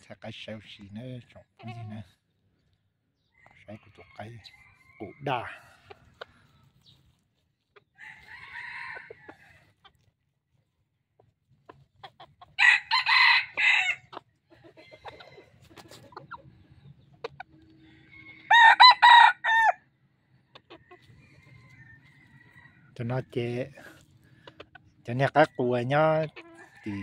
Thaij qaib saib ua si na tsoom phooj ywg na, saib kuv tus qaib qus daj. Cov no ces cov niag qaib qus nyob tim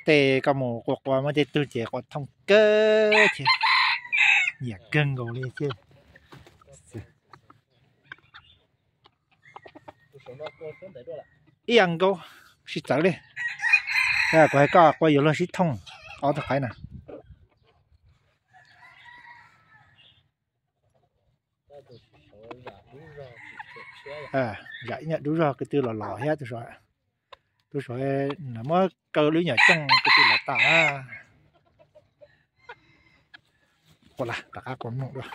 tej, koj mus qua qua muaj tej tug ces qua thooj kawg thiab, nyiam kawg nkaus li thiab. Ib yam nkaus, sib txawv li. Kuv hais koj qua yuav luag sib thooj ob tug qaib na. Zam ib nyuag dub zog ko tw los los thiab tus saum, tus saum na muab kaw lub nyuam cooj ko tw los tas na. Qua las rov qab qua mloog dua.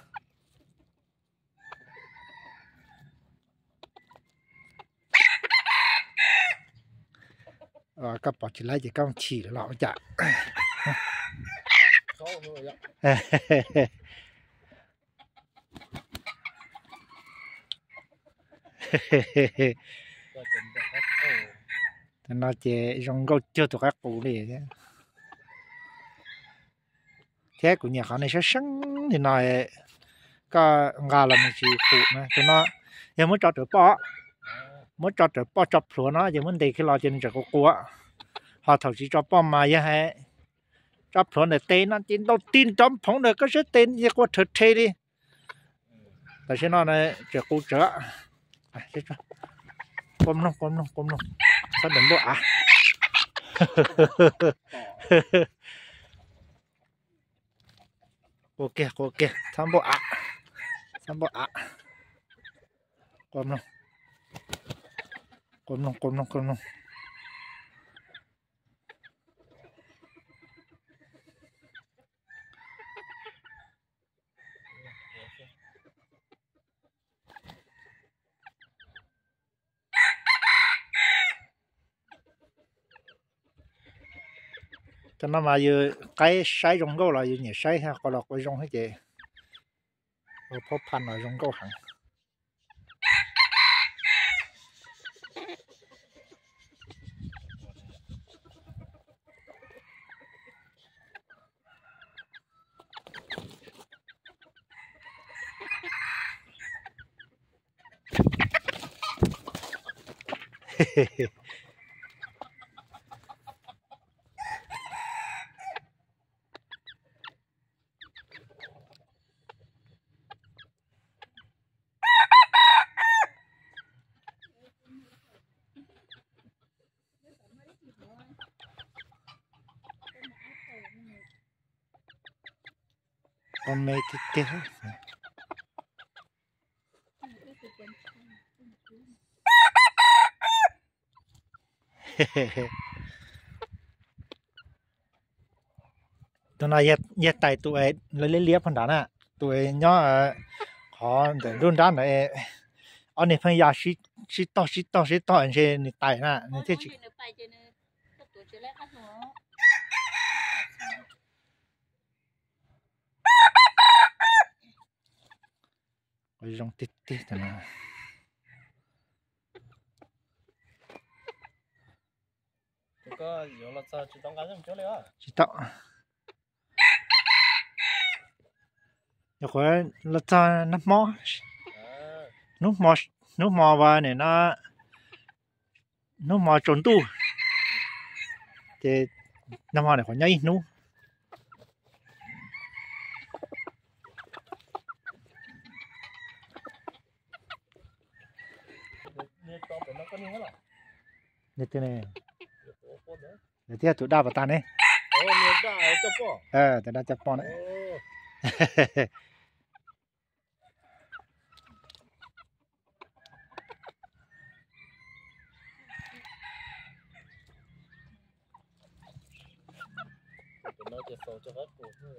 Koj pom tsis laib ces koj chim los ua cas. Tam no ces zoo nkauj cuag tus qaib qus li thiab. Thiab kuv nyiam qhov nws sab seeb li no, koj nqa los nws tsis qus na. Tus no yog muab tso rawv poj, muab tso rawv poj tso plhuav no ces muab ntes kiag los ces nws tseem qus qus. Ho thaum tsis tso poj mas yog hais tso plhuav ntawm tes no ces ntaus tig nrov phoov ntawm koj siab tes ces qua rhawv rhe li. Tam sim no tseem qus tsawv. Qua mloog, qua mloog, qua mloog, txhob nrov npauj av. Qua kiag, qua kiag, txhob npauj av, txhob npauj av. Qua mloog, qua mloog, qua mloog, qua mloog. Cov no mas yus qaib saib zoo nkauj los yus nyiam saib, qua los qua zoo thiab ces ua phob phaj los zoo nkauj heev. Ua me tiag tiag. Tus no yog tais tus liab liab phab nrad na, tus nyob qhov ntawm nruab nrab ntawd, ob niag pheej ya sib tog sib tog sib tog ntshe nws tais na nws thiaj tsis. Qhov zoo tiag tiag no. Tsis tau. Nyuam qhuav los txog nag hmo, hnub hmo, hnub hmo uas nim no, hnub hmo tsaus ntuj, ces nag hmo nim qhuav nyob ib hnub. Lawv thiaj tus daj pas tas ne. Tus daj coj poj ne.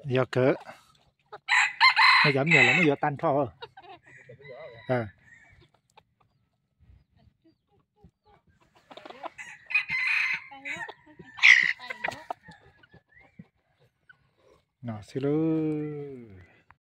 Yog kawg, no cov me nyuam los muab yuav tag nrho. No xwb lauj.